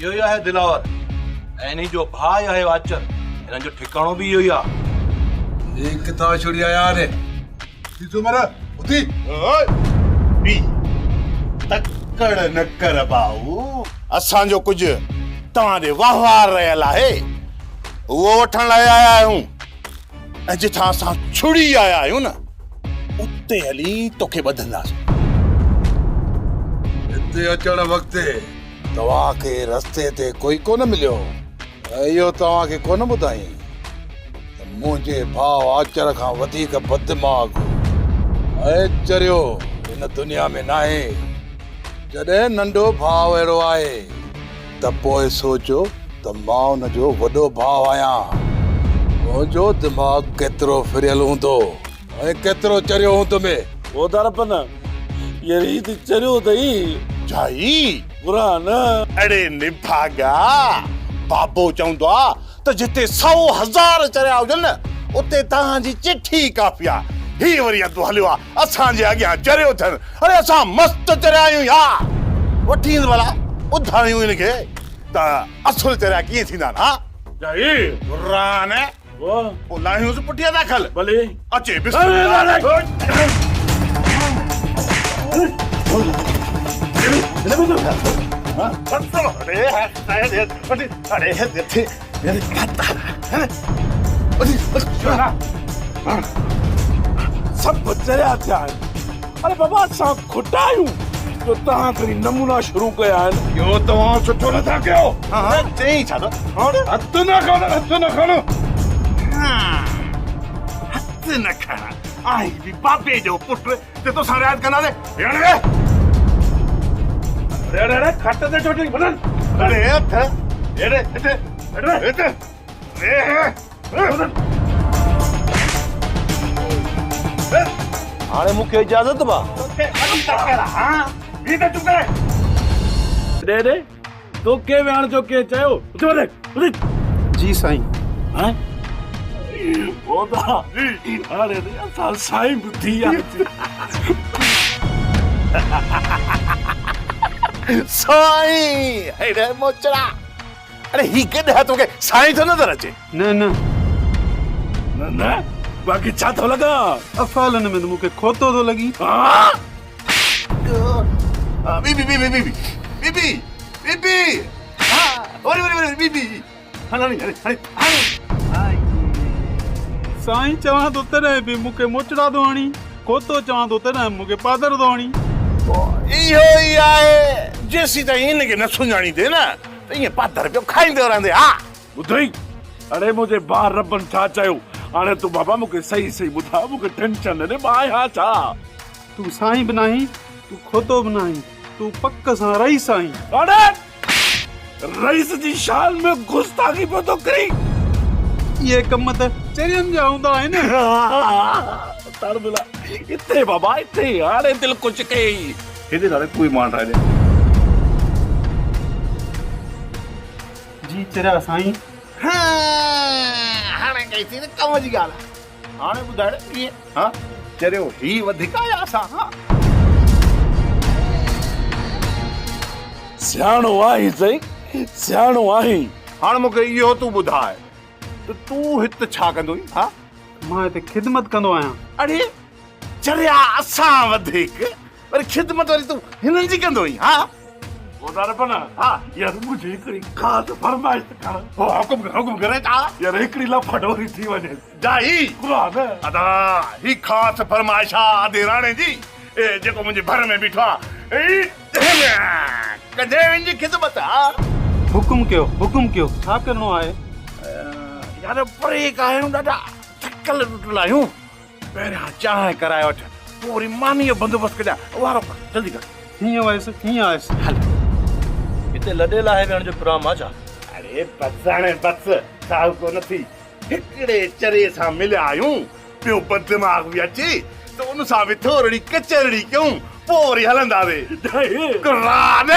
اهو ئي آهي دلاور ۽ انهي جو ڀاء آهي آچر. هنن جو ٺڪاڻو به اهو ئي آهي. هي ڪٿان ڇڙي آيا آهن؟ ٿي سومر اٿي. بي تڪڙ نه ڪر ڀائو. اسان جو ڪجهه توهان ڏي وهنوار رهيل آهي، اهو وٺڻ لاء آيا آهيون ۽ جتان اسان ڇڙي آيا آهيون نه، اتي هلي توکي ٻڌنداسون. هتي اچڻ وقت توهان کي رستي تي ڪوئي ڪونه مليو ۽ اهو توهان کي ڪونه ٻڌايائين ته منهنجي ڀاء آچر کان وڌيڪ بددماغ ۽ چريو هن دنيا ۾ ناهي. جڏهن ننڍو ڀاء اهڙو آهي ته پوء سوچيو ته مان ان جو وڏو ڀاء آهيان. منهنجو دماغ ڪيترو ڦريل هوندو ۽ ڪيترو چريو هوندم. ٻوڌارپن، يار هي ته چريو اٿئي. جائي! قرآن. اڙي نڀاڳا! بابو چوندو آ ته جتي سئو هزار چريا هجن نه اتي توهان جي چٺي ئي ڪافي آ. هي وري اڌ هليو آ اسان جي اڳيان چريو ٿيڻ. اڙي اسان مست چريا آهيون يار. وٺي ايندس ڀلا ٻڌايون هن کي ته اصل چريا ڪيئن ٿيندا آهن ها. جائي! قرآن. پوء لاهيونس پٺيء تان کل. ڀلي. اچي بسم الله. سڀ چريا ٿيا آهن. اڙي بابا اسان کٽا آهيون جو توهان کڻي نمونا شروع ڪيا آهن. اهو توهان سٺو نه ٿا ڪيو. چئين ڇا ٿو؟ هٿ نه کڻ، هٿ نه کڻ. هٿ نه کڻ. آهين به بابي جو پٽ ته توسان رعايت ڪنداسين. هيڻ ويهه. اڙي اڙي اڙي کٽ تي ڇو ٿي وڃن؟ اڙي هٿ. اڙي هتي. هتي. ويهه. هاڻي مون کي اجازت با. توکي وڏي تڪڙ آ ها؟ بيهه ته چپ ڪري. ڏي ڏي توکي ويهڻ جو ڪنهن چيو؟ اٿي وڃ اٿي. جي سائين. هاڻي ادا هاڻي اسان سائين به ٿي وياسين. سائين هيڏي موچڙا. اڙي هي گڏهه توکي سائين ٿو نظر اچي؟ نه نه. نه نه باقي ڇا ٿو لڳان؟ افعالن ۾ ته مون کي کوتو ٿو لڳين. بي بي بي بي بي بي بي بي بي وري وري وري بي بي هاڻي هاڻي هاڻي هاڻي. سائين چوان ٿو تڏهن به مون کي موچڙا ٿو هڻين، کوتو چوان ٿو تڏهن به مون کي پادر ٿو هڻين. اهو ئي آهي، جيسيتائين هن کي نه سڃاڻيندين نه ته ائين پادر پيو کائيندو رهندين ها. ٻڌئي؟ اڙي منهنجي ڀاء ربن ڇا چيو؟ هاڻي تون بابا مون کي صحيح صحيح ٻڌاء، مون کي ٽينشن نه ڏي، مان آهيان ڇا؟ تون سائين به ناهين، تون کوتو به ناهين، تون پڪ سان رئيس آهين. اڙي! رئيس جي شان ۾ گستاخي پيو ٿو ڪرين. اهي ڪم ته چرين جا هوندا آهن. تڙ بلا اتي بابا اتي هاڻي دل خوش ڪيئي. هتي ٿا ڪوئي مان ٺاهي ڏي. جي چريا سائين. هاڻي ڪئي ٿي نه ڪم جي ڳالهه. هاڻي ٻڌاء ڪيئن ها چريو هي وڌيڪ آ يا اسان ها. سياڻو آهين سائين سياڻو آهين. هاڻ مون کي اهو تون ٻڌاء ته تون هت ڇا ڪندو آهين ها؟ مان هتي خدمت ڪندو آهيان. اڙي چريا اسان وڌيڪ وري خدمت وري تون هنن جي ڪندو آهين ها؟ ٻڌاء نه ها يار منهنجي هڪڙي خاص فرمائش ته ڪر. حڪم ڪر حڪم ڪر ڇا؟ يار هڪڙي لفا ڍوري ٿي وڃي. جائي قرآن. ادا هي خاص فرمائش آ ادي راڻي جي جيڪو منهنجي ڀر ۾ بيٺو آ ڪجي وڃ جي خدمت ها. حڪم ڪيو حڪم ڪيو ڇا ڪرڻو آهي؟ يار پري کان آيا آهيون ڏاڍا ٿڪل ٽٽل آهيون پهريان چانهه ڪرائي وٺ پوء وري ماني جو بندوبست ڪجان وارو ڪر جلدي ڪر. هيئن ويس هيئن آيس. هل هتي لڏي لاهي ويهڻ جو پروگرام آ ڇا؟ اڙي بس هاڻي بس ساهه ڪو نه ٿي. هڪڙي چري سان مليا آهيون، ٻيو بددماغ به اچي ته ان سان به ٿورڙي ڪچهرڙي ڪيون، پوء وري هلنداسين. قرآن!